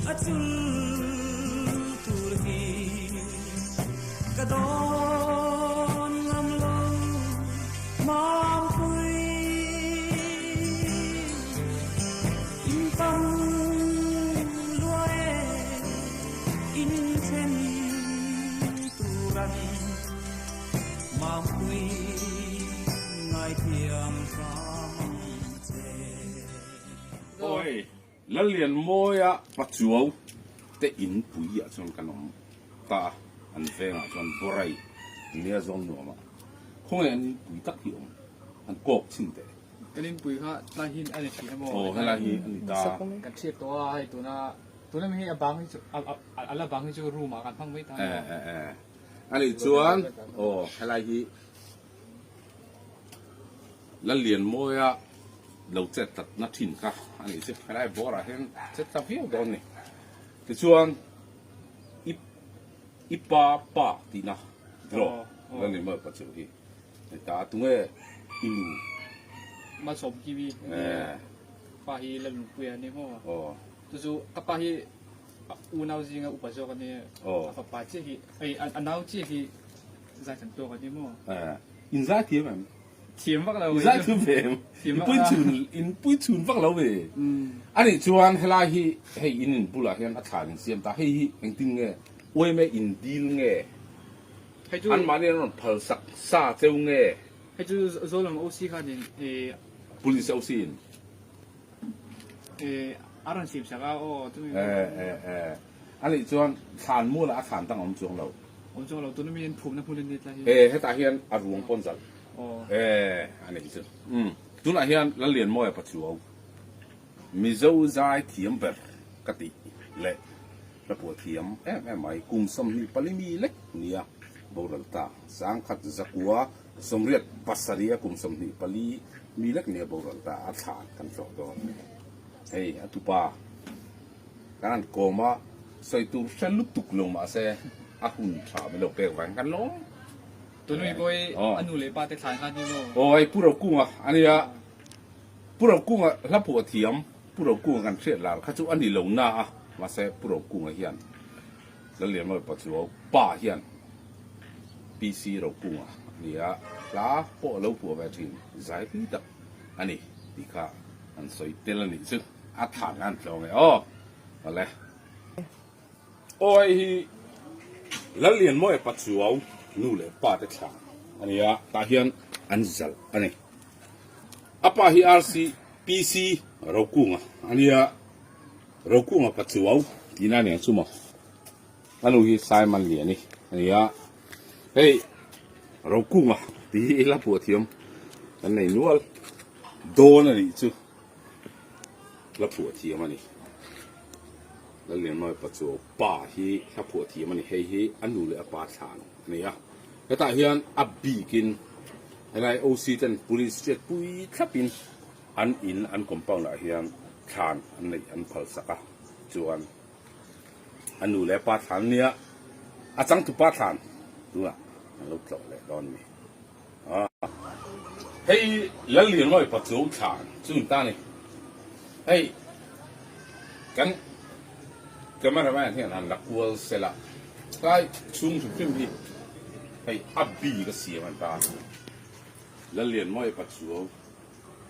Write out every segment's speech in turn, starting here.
a chul tur hi ka dawn ngam lo Mampui. In pang luai e in then tur an Mampui ngaithiam hram ang che. Awi, Lallianmawia Pachuau te in pui ah chuan kan awm ta a, an vengah chuan Borai nia zawn nuam ah khawnge an in pui tak hi awm, an kawk chhin teh. Kan in pui kha tlai hi a ni thin emaw? Aw helai hi a ni ta. Kan hriat tawh a, hei tuna tuna mi hi a bang hi chu a la bang hi chu room ah kan hmang mai ta a. E e e a nih chuan aw helai hi Lallianmawia lo chet tlat na thin kha a nih chu helai bawr ah hian chet tla viau dawn ni. Tichuan i i pa pa tihna draw Lallianmawia pa chu hi. Heta tunge i nu? Malsawm Kiwi pa hi Lalnunpuia a ni maw? Chu chu ka pa hi unau zinga upa zawk a ni. A fapa chiah hi, ei a nau chiah hi zai chan tawk a ni maw? In zai thiam em? Thiam vak lo. In zai thiam ve em? In pui chhun, in pui chhun vak lo ve. Anih chuan helai hi hei in in bulah hian a thlan in siam ta. Hei hi engtin nge? Uaime in dil nge? Hei chu An mahni an rawn phal sak sa cheu nge? Hei chu Zawlawm OC khan in eh. Police OC in. Eh a rawn sim sak a aw chumi. Eh eh eh a nih chuan thlan mual ah a thlan dang a awm chuang lo. Awm chuang lo tuna mi an phumna hmun an ni tlai hi. Eh hetah hian a ruang pawn zalh. Aw. Eh a nih chu. Umm tunah hian Lallianmawia Pachuau Mizo zai thiam ber ka tih leh. Hla pawh thiam em em mai, kum 24 mi lek nia boral ta. Sangkhat zakua 87 a kum 24 mi lek nia boral ta a thlan kan tlawh dawn a ni. Hei a tupa kan han kawm a, sawi tur hre lutuk lo mahse a hun tha min lo pek vang kan lawm. Tunui pawh hi a nu leh pa te thlan kha a ni maw? Aw hei Pu Rokunga a nia, Pu Rokunga hla pawh thiam. Pu Rokunga kan hriat lar kha chu a ni lo na a, mahse Pu Rokunga hian Lallianmawia Pachuau pa hian PC Rokunga a ni a, hla pawh a lo phuah ve thin zai pui tak a ni tih kha an sawi tel a nih chu a than an tlawng e aw awle. Aw hei hi Lallianmawia Pachuau nu leh pa te thla a ni a, tah hian an zalh a ni. A pa hi RC PC Rokunga a nia, Rokunga Pachuau tihna a ni ang chu maw. A nu hi Simon Liani a ni a, hei Rokunga tih hi ila phuah thiam kan nei nual dawn a nih chu la phuah thiam a ni. Lallianmawia Pachuau pa hi hla phuah thiam a ni, hei hi a nu leh a pa thlan a ni a, hetah hian a bikin helai OC ten police hriat pui thlapin an in an compound ah hian thlan an neih an phal sak a, chuan a nu leh a pa thlan a nia, a changtupa thlan tunah an lo tlawh leh dawn a ni. Hei Lallianmawia Pachuau thlan chu in ta a ni. Hei kan cameraman hian han la kual sel a, tlai chhung hrim hrim hi hei a bik a siam an ta a. Lallianmawia Pachuau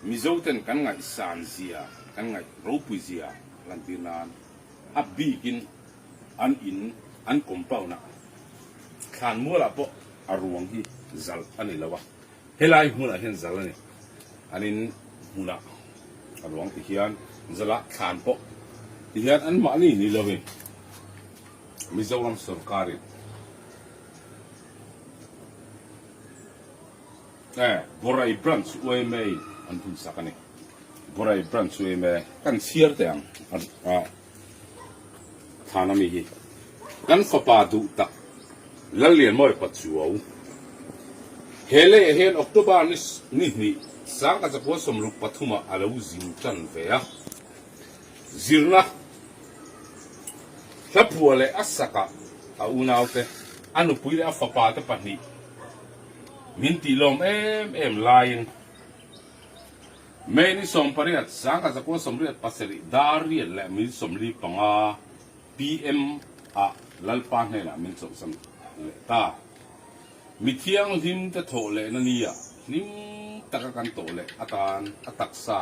Mizo ten kan ngaihsan zia, kan ngaih ropui zia lantir nan a bikin an in an compound ah thlan mualah pawh a ruang hi zalh a ni lo a, helai hmunah hian zalh a ni. An in hmunah a ruang ti hian zalh a, thlan pawh ti hian anmahni ni lovin Mizoram sorkarin Eh, Borai Branch yma in an hun sak a ni. Borai Branch yma kan chhiar teh ang a thlan ami hi. Kan fapa duh tak Lallianmawia Pachuau he leiah hian October ni ni hnih sangka zakua 63 ah a lo zin tan ve a. Zirna hlaphua leh a sakah a unaute, a nupui leh a fapa te pahnih Min tih lawm em em laiin May ni 18, 1987 dar riat leh min 45. PM ah Lalpa hnenah min chawlhsan leh ta. Mi thianghlim te thawh lehna nia hlim taka kan tawh leh atan a taksa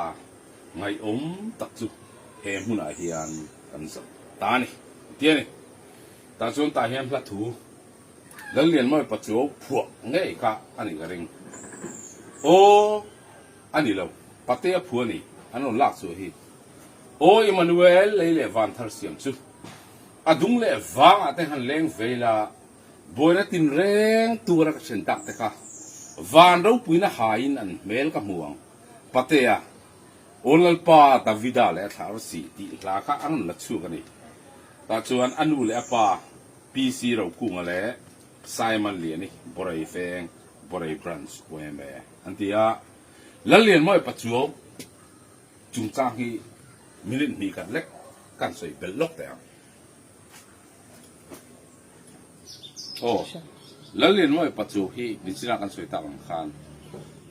ngaihawm tak chu he hmunah hian kan zauh ta a ni, a ti a ni. Tah chuan tah hian hla thu Lallianmawia Pachuau phuah ngei kha a nih ka ring. Aw, a ni lo, Patea phuah a ni, an rawn lak chhuah hi. Aw Emmanuel lei leh van thar siam chu a dung leh vangah te han leng vei la, Buaina tinreng tura ka then tak te kha van ropuina haiin an hmel ka hmu ang. Patea, Aw Lalpa Davida leh a thlah arsi tih hla kha a rawn la chhuak a ni. Tah chuan a nu leh a pa PC Rokunga leh Simon Liani Borei Veng, Borei Branch yma an ti a. Lallianmawia Pachuau chungchang hi minute hnih khat lek kan sawi belh lawk teh ang. Aw, Lallianmawia Pachuau hi nichina kan sawi tak ang khan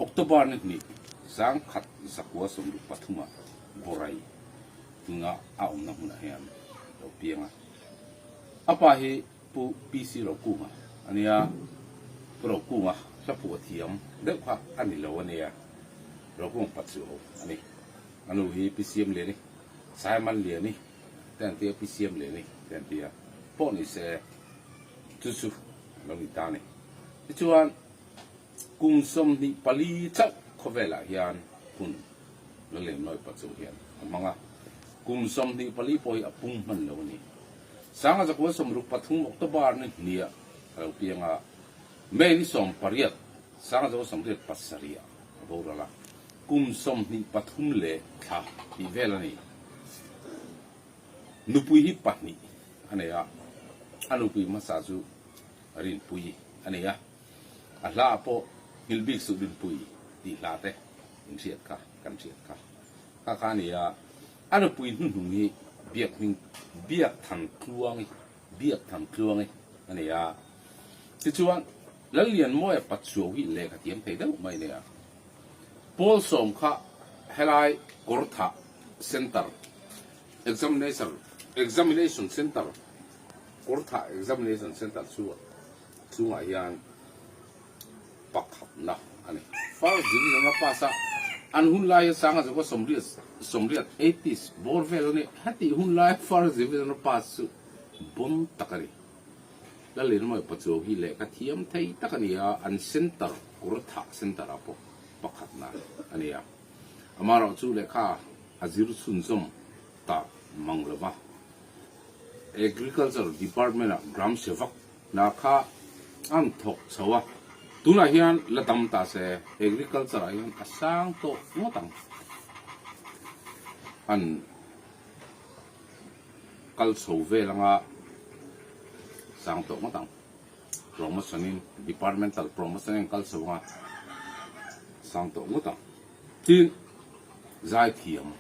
October ni hnih zangkhat zakua 63 ah Borai tuna a awmna hmunah hian lo piang a. A pa hi Pu PC Rokunga a nia, Pu Rokunga hlaphuh a thiam deuh kha a ni lo a nia, Rokunga Pachuau a ni. A nu hi Pi Siamliani, Saiman Liani te an tia, Pi Siamliani te an tia pawh ni se chu chu a lo ni ta a ni. Tichuan, kum 24 chauh khawvelah hian hun la lem nawi Pachuau hian a hmang a, kum 24 pawh hi a pung hman lo a ni. 1963 October ni hniah a lo piang a, May ni 18, 1987 ah a boral a, kum 23 leh thla tih vel a ni. Nupui hi pahnih a nei a, a nupui hmasa chu Rinpui a ni a, a hla ah pawh Nghilh Bik Suh Rinpui tih hla te in hriat kha kan hriat kha kha kha a ni a. A nupui hnuhnung hi Biak hming Biak Than Tluangi, Biak Than Tluangi a ni a. Tichuan, Lallianmawia Pachuau hi lehkha thiam thei deuh mai a ni a. Pawl sawm kha helai Kawrthah Centre Examination Examination Centre Kawrthah Examination Centre chu chungah hian pakhatna a ni. First division a pass a, an hun lai hi Sangha sawmriat sawmriat eighties bawr vel a ni. Hetih hun lai first division a pass chu bawm tak a ni. Lallianmawia Pachuau hi lehkha thiam thei tak a ni a, an centre Kawrthah centre ah pawh pakhatna a ni a. Amaherawhchu lehkha a zir chhunzawm tak mang lova Agriculture department ah Gram Sevak Hna kha an thawk chho a, tunah hian la dam ta se agriculture ah hian a sang tawh ngawt ang. An kal chho vel anga sang tawh ngawt ang. Promotion in departmental promotion in kal chho anga sang tawh ngawt ang. Tin, zaithiam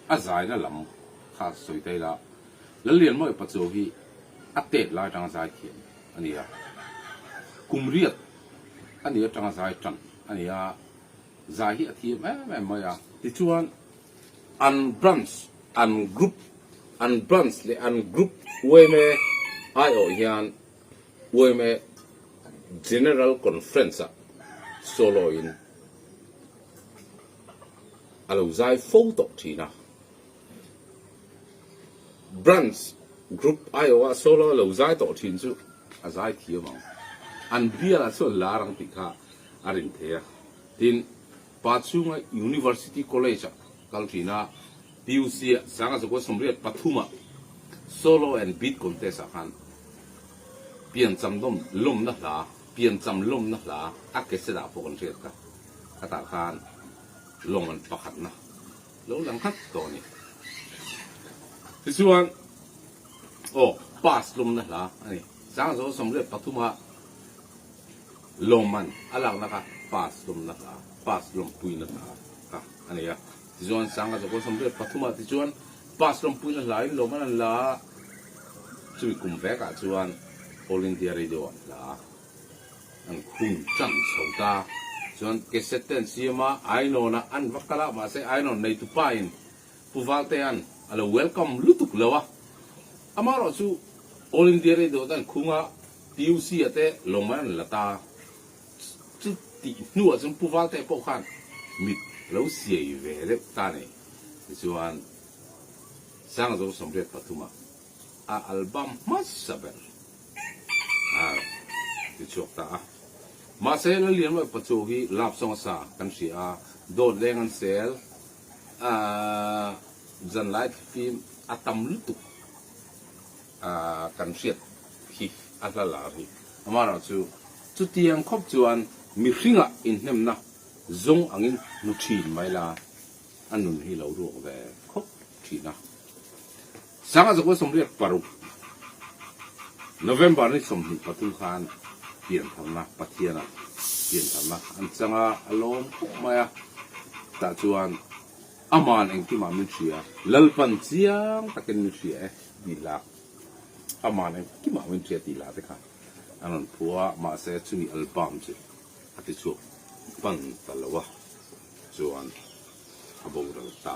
a zaina lam kha sawi ta ila Lallianmawia Pachuau hi a tet lai atanga zai thiam a ni a, kum riat a nih atanga zai tan a ni a, zai hi a thiam em em mai a. Tichuan, an branch, an group, an branch leh an group yma aiawh hian yma General Conference-ah solo in a lo zai fo tawh thin a. Branch group aiawha solo lo zai tawh thin chu a zai thiam ang. An bialah chuan lar ang tih kha a rin thei a. Tin, pa chhunga University College-ah kal thin a, PUC-ah 1983-ah Solo and Beat Contest-ah khan piancham lawm lawmna hla, piancham lawmna hla a cassette-ah pawh kan hriat kha. Khatah khan lawm an pakhatna. Lo lang khat tawh a ni. Tichuan, aw, pass lawmna hla a ni. 1983 a lawmman a lakna kha pass lawmna hla, pass lawmpuina hla kha a ni a. Tichuan, 1983 ah tichuan pass lawmpuina hla in lawmman an la a, chumi kum vekah chuan All India Radio ah hla An khum chan chho ta. Chuan cassette te an siam a, Ainawn ah an va kal a, mahse Ainawn neitu pa in Pu Valtea'n a lo welcome lutuk lo a. Amaherawhchu All India Radio te an khung a, PUC a te lawmman an la ta. Chu tih hnuah chuan Pu Valte pawh khan mit lo siai ve deuh ta a ni. Tichuan Sangzo 83 ah a album hmasa ber a ti chhuak ta a. Mahse Lallianmawia Pachuau hi love song a sa kan hria a, dawt leng an sel a, zanlai thlifim a tam lutuk a kan hriat hi a hla lar hi. Amaherawhchu chutiang khawp chuan mihringah inhnemna zawng angin hmu thin mai la a nun hi lo ruak ve khawp thin a. Sangha 86 November ni 23 khan piantharna Pathiana piantharna an chang a, a lawm khawp mai a, tah chuan aman engkimah min hria, Lalpan chiang takin min hria e tih hlak, aman engkimah min hria tih hla te kha an rawn phua a, mahse chumi album chu a ti chhuak pan ta lo a, chuan a boral ta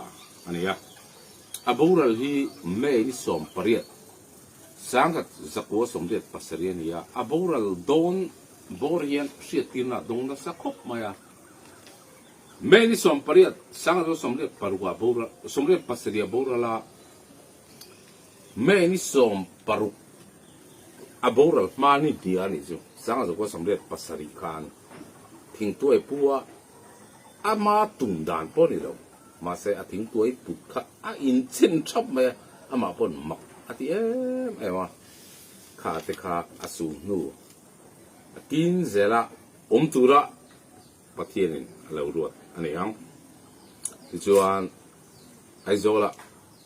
a ni a. A boral hi May ni 18, 1987 a ni a, a boral dawn bawr hian hriattirna a dawng nasa khawp mai a. May ni 18, 1986 a boral, 87 a boral a, May ni 60 a boral hma ni hnih a nih chu, 1987 khan thingtuai pu a ama tum dan pawh a ni lo. Mahse a thingtuai put kha a inchhin thap mai a, amah pawn mak a ti em em a, kha te kha a su hnu a tin zel a, awm tura Pathianin a lo ruat a ni ang. Tichuan Aizawla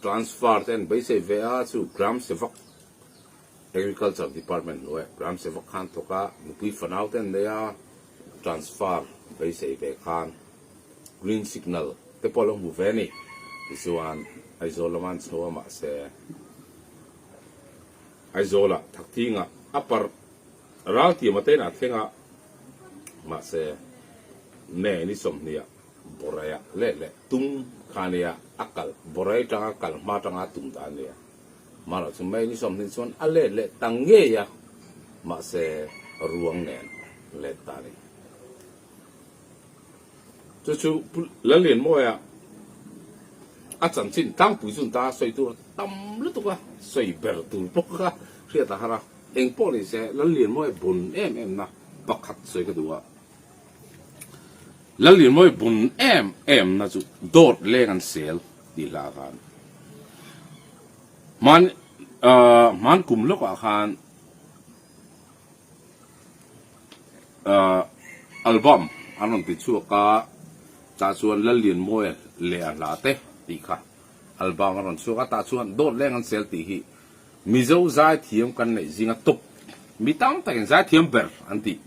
transfer te an beisei ve a, chu Gram Sevak Agriculture Department hnuaiah Gram Sevak khan thawk a, nupui fanau te an nei a, transfer beisei ve khan Green signal te pawh a lo hmu ve a ni. Tichuan Aizawl lama an chho a mahse Aizawlah Thakthingah a parh Raltiama te inah a thleng a mahse May ni 20 ah Boraia leh leh tum kha a nia a kal Borai tanga kal hma tanga tum ta a nia mahlo chu May ni 20 chuan a let leh ta ngei a mahse ruang nen let ta a ni. Chu chu Pu Lallianmawia a chanchin tlangpui chun ta sawi tur tam lutuk a, sawi ber tur bawk kha hriat a har a. Eng pawh ni se Lallianmawia bun em em na pakhat sawi ka duh a. Lallianmawia bun em em na chu dawt leng an sel tih hla khan hman hman kum lawkah khan Album an rawn ti chhuak a, tah chuan Lallianmawia leh a hla te tih kha album a rawn chhuak a, tah chuan dawt leng an sel tih hi Mizo zaithiam kan neih zinga tawp mi tam takin zaithiam ber an tih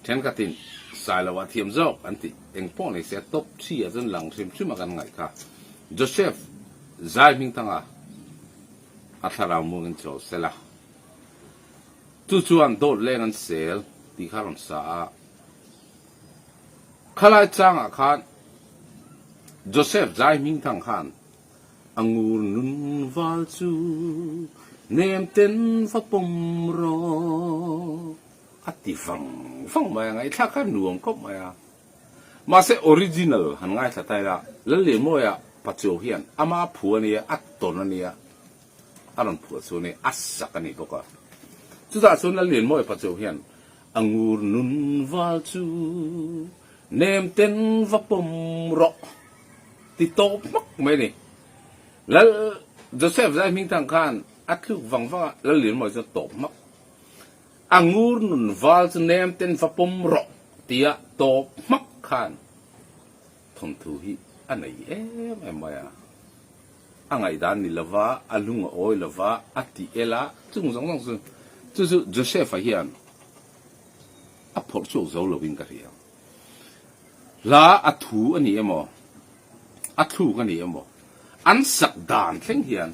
thenkhatin Sailoa thiam zawk an tih eng pawh nei se top thi ah chuan lang hrim hrim a kan ngaih kha Joseph zai hmingthanga a thlarau muangin chawl sela. Chu chuan dawt leng an sel tih kha a rawn sa a. Khalai changah khan Joseph zai hmingthang khan a ngur nun val chu nem ten va pawm rawh a ti vang vang mai a, ngaihthlak kha nuam khawp mai a. Mahse original han ngaithla ta ila Lallianmawia Pachuau hian ama phu a nia, a tawn a nia. A rawn phuah chu ni a sak a ni bawk a. Chutah chuan Lallianmawia Pachuau hian a ngur nun val chu nem ten va pawm rawh ti tawp hmak mai a ni. Lal Joseph zai hming tang khan a thluk vang vang a, Lallianmawia chuan tawp hmak. A ngur nun val chu nem ten va pawm rawh tia tawp hmak khan thawnthu hi a nei em em mai a. A ngaihdan ni lova, a lung a awi lova, a ti el a, chung zawng zawng chu chu chu Joseph-a hian a phawrh chhuak zo lovin ka hria. Hla a thu a ni emaw, a thluk a ni emaw, an sak dan thleng hian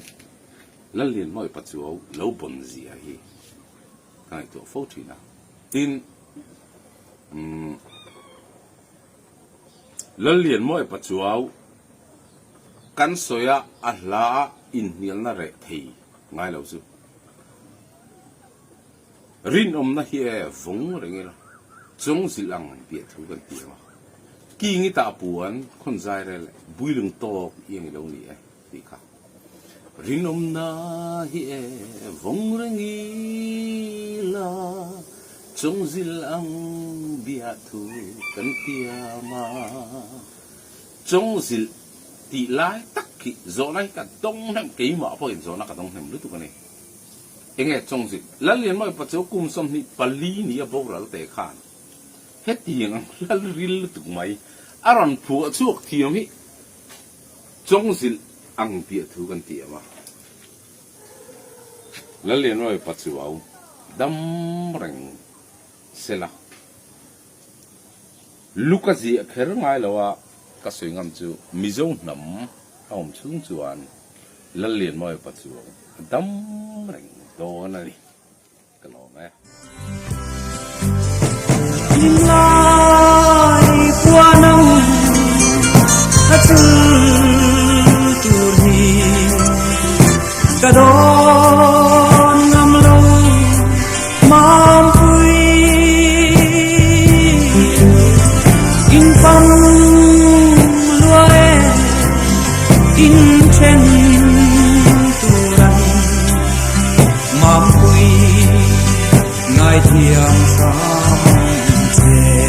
Lallianmawia Pachuau lo bawn zia hi ka ngaihtuah fo thin a. Tin, umm. Lallianmawia Pachuau kan sawi a, a hla a inhnialna reh thei ngai lo chu. Rinawmna hi e vawng reng ila, chawng zilh ang tih a thu kan ti ang a. King i tah puan khawn zai rel e, builung tawk i ang i lo ni e tih kha. Rinawmna hi e vawng reng ila, chawng zilh ang biah thu kan tiam a. Chawng zilh tih lai tak khi zawhna hi ka dawng hnem, keimah pawhin zawhna ka dawng hnem lutuk a ni. Enge Chawngzit Lallianmawia Pachuau kum 24 ni a boral te khan hetiang ang lal ril lutuk mai a rawn phuah chhuak thiam hi Chawngzilh ang tih a thu kan ti em a. Lallianmawia Pachuau dam reng sela lu ka ziah kher ngai lo a, ka sawi ngam chu Mizo hnam a awm chhung chuan Lallianmawia Pachuau a dam reng dawn a ni. Ka lawm e. Hlimlai puanang a chul tur hi ka dawn ngam lo mampui in pam lua e in then turan mampui ngaithiam hram che.